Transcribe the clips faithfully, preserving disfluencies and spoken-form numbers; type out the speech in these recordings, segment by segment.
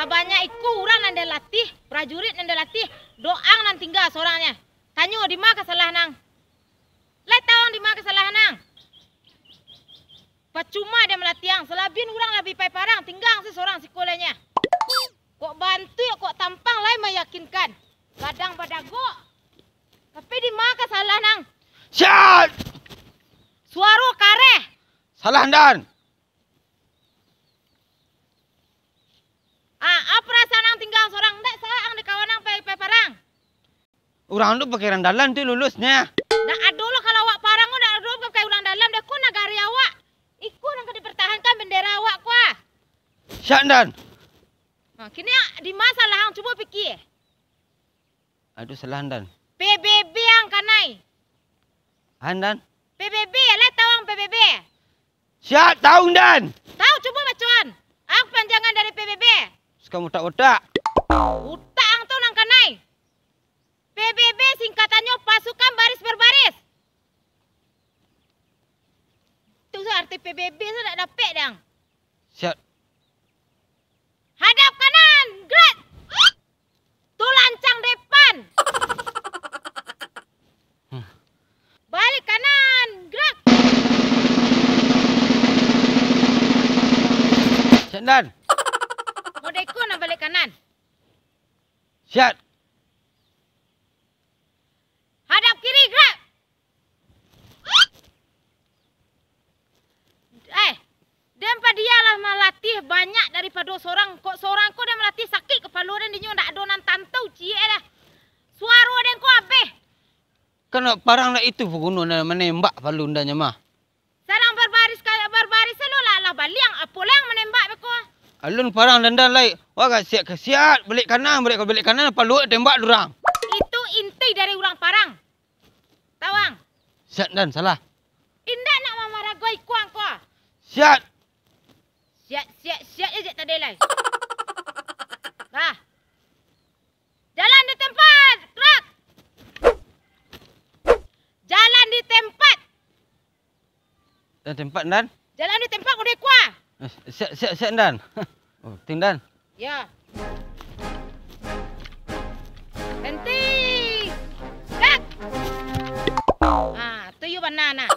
Banyak iko urang nan den latiah, prajurit nan den latiah, doang nan tingga sorangnyo. Tanyo, di ma kasalahan ang? Lai tau ang di ma kasalahan ang? Pacuma den malatiah ang, salabian urang lah bi pai parang, tingga ang se sorang siko lai nyo. Kok bantuak, kok tampang lai mayakinkan. Gadang badagok. Tapi di ma kasalahan ang? Siap! Suaro kareh. Salah, Ndan. Ah, apo raso ang tingga sorang? Ndak salah ang di kawan ang pai, pai parang? Urang tu pakai urang dalam tu lulusnyo. Ndak ado lo kalau awak parang tu, ndak ado pakai urang dalam, deh ko nagari awak. Iko nan ka dipertahankan bendera awak ko ah. Siap, Ndan. Ha, kini di ma salah ang, cubo pikia. Aduh, salah, Ndan. P B B ang kanai. Ah, Ndan. P B B, lah tau ang P B B? Siap, tau, Ndan. Tau, cubo bacoan. Ang panjangan dari P B B. Suka botak-botak. Utak ang tu nan kanai. P B B singkatannyo pasukan baris berbaris. Tu arti P B B tu dak dapek dang. Siap. Hadap kanan, gerak. Tu lancang depan. Hmm. Balik kanan, gerak. Siap, Ndan. Modeko nah balik kanan. Siap. Hadap kiri, gerak. Eh, den padialah malatih banyak daripado sorang. Kok sorang ko den malatih sakik kapalo den, dinyo ndak ado nan tantau ciek dah. Suaro den ko abih. Kan nak parang nak itu paguno nan manembak palu ndanyo mah. Sarang barbaris ka-, barbaris lo lah, lah baliang, apo lah yang manembak beko? Alun parang dandan lai. Wah, ka siat, ka siat, balik kanan, balik, balik kanan, palu tembak durang. Itu inti dari urang parang. Tawang. Siat, Ndan, salah. Indak nak mamaragoi ikuang ko. Siat. Siat, siat, siat je tadi lai. Bah. Jalan di tempat, gerak. Jalan di tempat. Jalan tempat, Ndan. Jalan di tempat, udah kuah. Eh, siap, siap, siap, Ndan. Oh, ting, Ndan. Ya. Henti. Gerak. Ah, tu yu bana nah.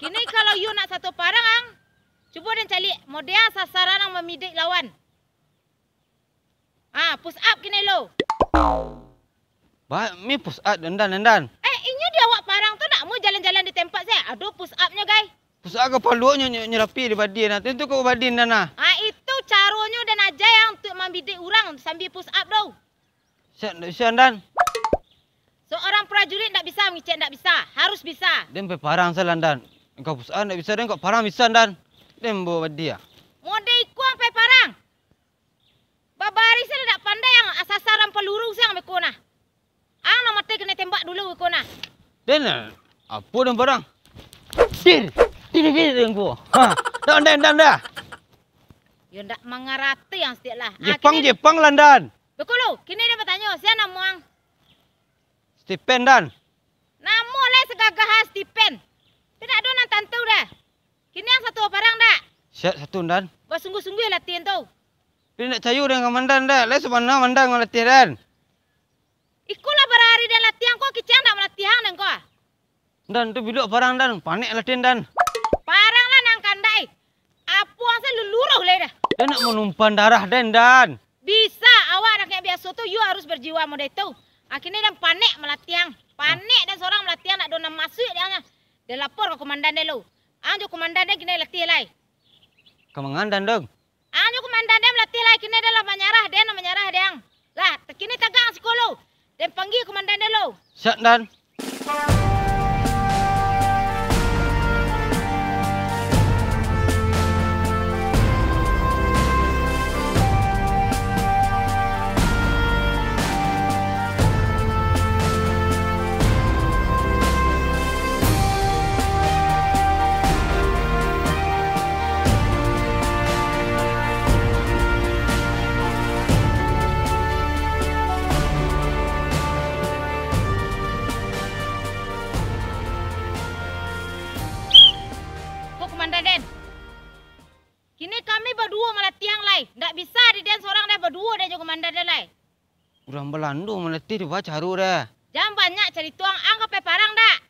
Kini kalau yu nak sato parang, ang, cubo den caliak, model sasaran ang mamidik lawan. Ah, push up kini lo. Ba, mi push up, Ndan, Ndan. Eh, inyo di awak parang tu nak mu jalan-jalan di tempat se. Ado push up-nyo, gai. Push up ka paluak nyo, nyo, nyo rapi di badan nah. Tentu ka badan nah. Ah, itu caronyo den aja yang untuk mambidik urang sambil push up tu. Siap, ndak bisa, Ndan. Seorang prajurit ndak bisa mengicek, ndak bisa. Harus bisa. Den pai parang salah, Ndan. Engkau push up ndak bisa, den kok parang bisa, Ndan. Den bawa dia. Mode ikuang pai parang. Babaris se dak pandai ang, asasaran paluru se ang beko nah. Ang nan mati kanai tembak dulu beko nah. Den, apo den parang? Dir, dir, dir, dir, den ko. Ha, dah, dah, dah, dah. Yo ndak mangarati ang sitiak lah. Ah, Jepang, kini Jepang lah, Ndan. Beko lo, kini den batanyo, sia namo ang? Stephen, Ndan. Namo lai sagagah Stephen. Tapi ndak ado nan tantu doh. Kini ang sato parang ndak? Siap sato, Ndan. Basungguah-sungguah latihan tu. Tapi ndak cayo den ka mandan, Ndan. Lai sabana mandan ka latihan, Ndan. Iko lah bara ari den latihan ko, kicek ang ndak malatihan den ko. Ndan, tu biluak parang, Ndan. Panek latihan, Ndan. Parang lah nan kandak. Apo ang se luluruh lai dah. Den nak manumpan darah den, Ndan. Bisa, awak anak yang biaso tu, yu harus berjiwa mode tu. Ah, kini den panek malatihan. Panek den sorang malatihan, ndak ado nan masuak di ang. Den lapor ka komandan den lo. Ang jo komandan den kini latiah lai. Ka mangan den, Dong? Ang jo komandan den latiah lai, kini den lah manyarah, den lah manyarah, den. Lah, kini tagak ang siko lo. Den panggia komandan den lo. Siap, Ndan. Parang deh, baduo deh jo komandan deh lai. Urang Balando malatih di bawah caru deh. Jan banyak carito ang, ang ka pai parang dak?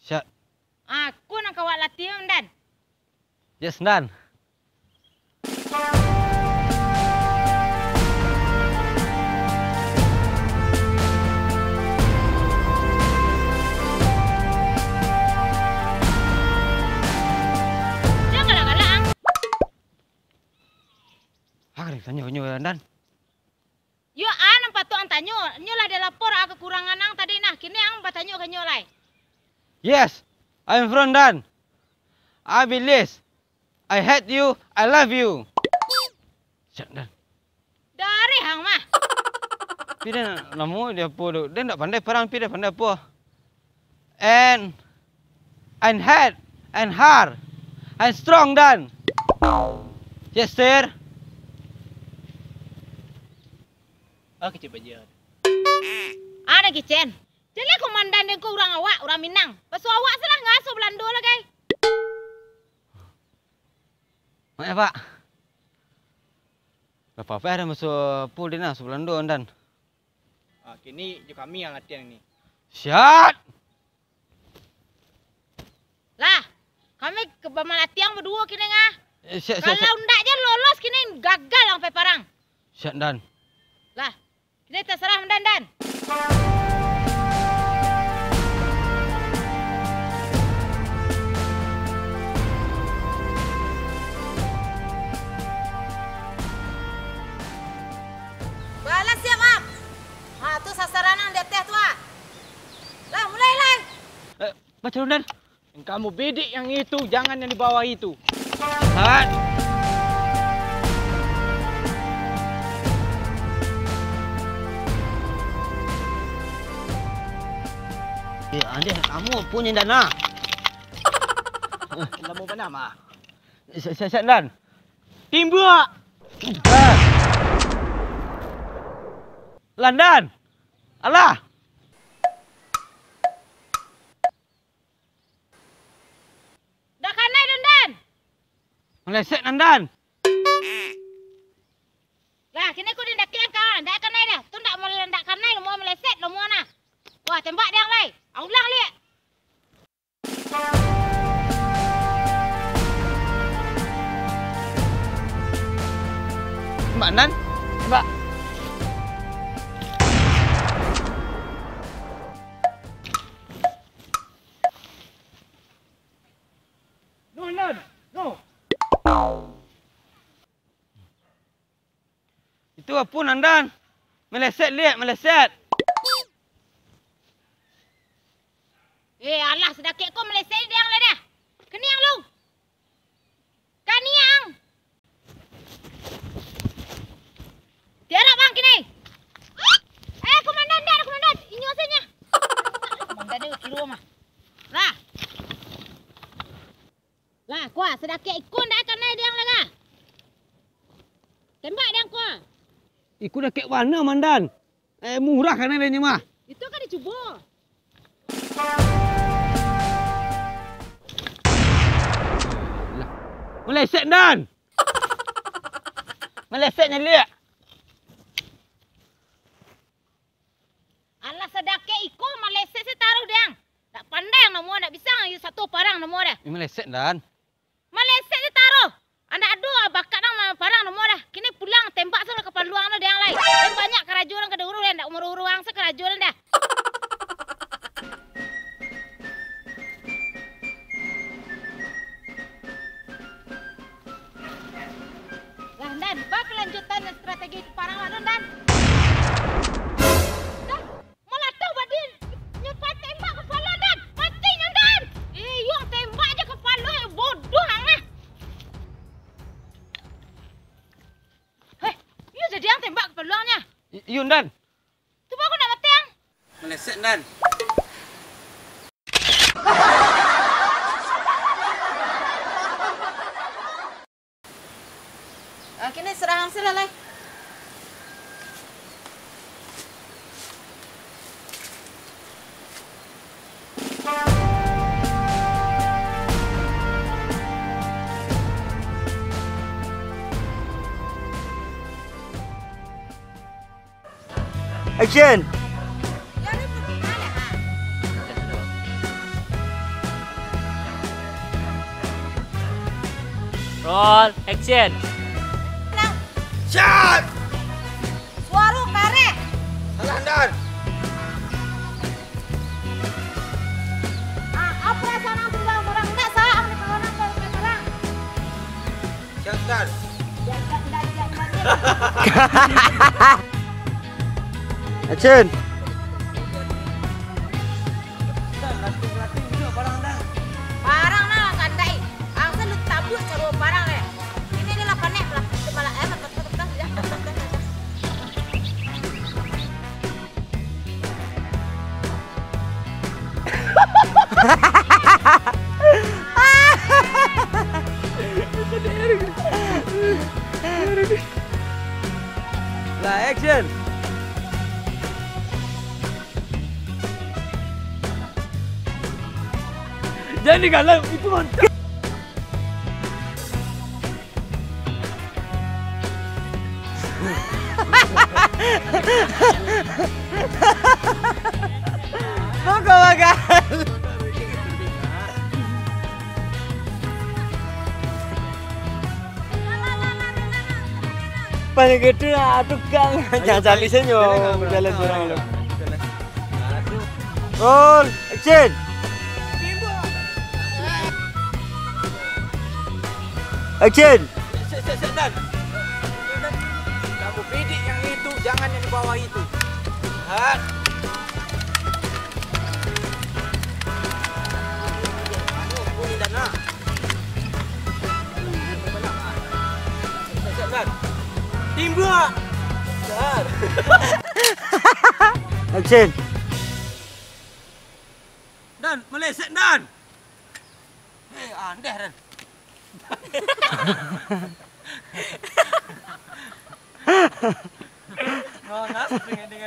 Siap. Aku nan ka awak latih, Ndan. Yes, Ndan. Jan galak-galak ang. Ah, kada tanyo nyo, Ndan. Yo, a nan patuik ang tanyo. Nyo lah dilapor a kakurangan ang tadi nah. Kini ang batanyo ka nyo lai. Yes, I'm from Dan. I believe. I hate you, I love you. Siap, Dan. Dari ang mah. Pi den lamo di apo tu? Den ndak pandai parang, pi den pandai apo? And, and hard, and hard, and strong, Dan. Yes, sir. Ah, kecil baja. Ada kicen. Jaleh komandan den ko urang awak, urang Minang. Baso awak se lah, ngaso Balando lai. Maaf, Pak. Lah, Pak, Pak, ada baso apo den, baso Balando, Dan. Ah, kini jo kami ang latihan ni. Siap! Lah, kami ka bamalatiang baduo kini, ah. Eh, siap, siap, siap. Kalau ndak jan lolos kini, gagal ang pai parang. Siap, Dan. Lah, kini tasarah, Dan, Dan. Balah siap, Am. Ha, tu sasaran ang di ateh tu, ah. Lah, mulai lai. Eh, baco, Dan. Kamu bidik yang itu, jangan yang di bawah itu. Hat. Eh, anjing, kamu punya dana. Kamu bana mah. Siap, siap, siap, Dan. Timbak. Landan. Alah. Dak kanai, Dandan. Meleset, Dandan. Lah, kini ko di dakek ang ka, dak kanai dah. Tu ndak mele-, ndak kanai, lomo meleset, lomo nah. Wah, tembak dek ang lai. Ulang liak. Tembak, Nan. Tembak. No, Nan. No. Itu apo, Nandan? Meleset liak, meleset. Eh, alah, sadakek ko meleset dek ang lah dah. Kaniang lu. Kaniang. Tiarap bang kini. Eh, komandan, dah, komandan. Inyo saja. Komandan ni kiro mah. Lah. Lah, kua, sadakek iko ndak kanai dek ang lah, kah? Tembak dek ang, kua. Iko dakek bana, Mandan. Eh, murah kanai dek nyo mah. Itu kan dicubo. Lah, meleset, Dan. Meleset nyaliak. Alah, sadakek iko maleset se taruih dek ang. Dak pandai ang namo, dak bisa ang iyo sato parang namo dah. Ih, maleset, Dan. Maleset se taruih. Andak ado bakat ang ma-, parang namo dah. Kini pulang tembak se lah kapaluang tu dek ang lai. Dah banyak karajo nan ka diuruih, dak uruih-uruih ang se karajo nan dah. Lah, Dan, ba kelanjutan strategi parang awak tu, Dan. Dah, malatau badin. Nyo patembak kapalo, Dan. Mati nyo, Dan. Eh, iyo tembak je kapalo, eh, bodoh ang ah. Heh, iyo jadi ang tembak kapalo ang nyo. I-, iyo, Dan. Tu baru nak mati ang. Meleset, Dan. Ah, kini serahang se lah, lai. Action. Roll, action. Shot. Suaro kareh. Salah, Dan. Ah, apo rasa nang tunggang urang? Indak salah, ang diparonang dari pasaran. Siap, Dan. Siap, siap, siap, siap, siap. Action. Parang nah, kandak, eh. Ang selalu tabuk caro parang, eh. Ini ni lah panek lah. Cuma lah, eh, betul, betul, betul, betul, betul. Lah, action. Jangan digalau, itu mantap. Mangko bagal. Paling gede lah, tukang. Ayo, jangan sampai ayo. Senyum. Jalan, jalan, jalan, jalan, jalan. Aduh. Roll, action. Action. Set, set, set, Dan. Kamu bidik yang itu, jangan yang di bawah itu. Hat. Anu, bunyi, Dan, ah. Set, set, Dan. Timbak. Set. Action. Dan, meleset, Dan. Hei, andeh, Dan. No, no, spring ini.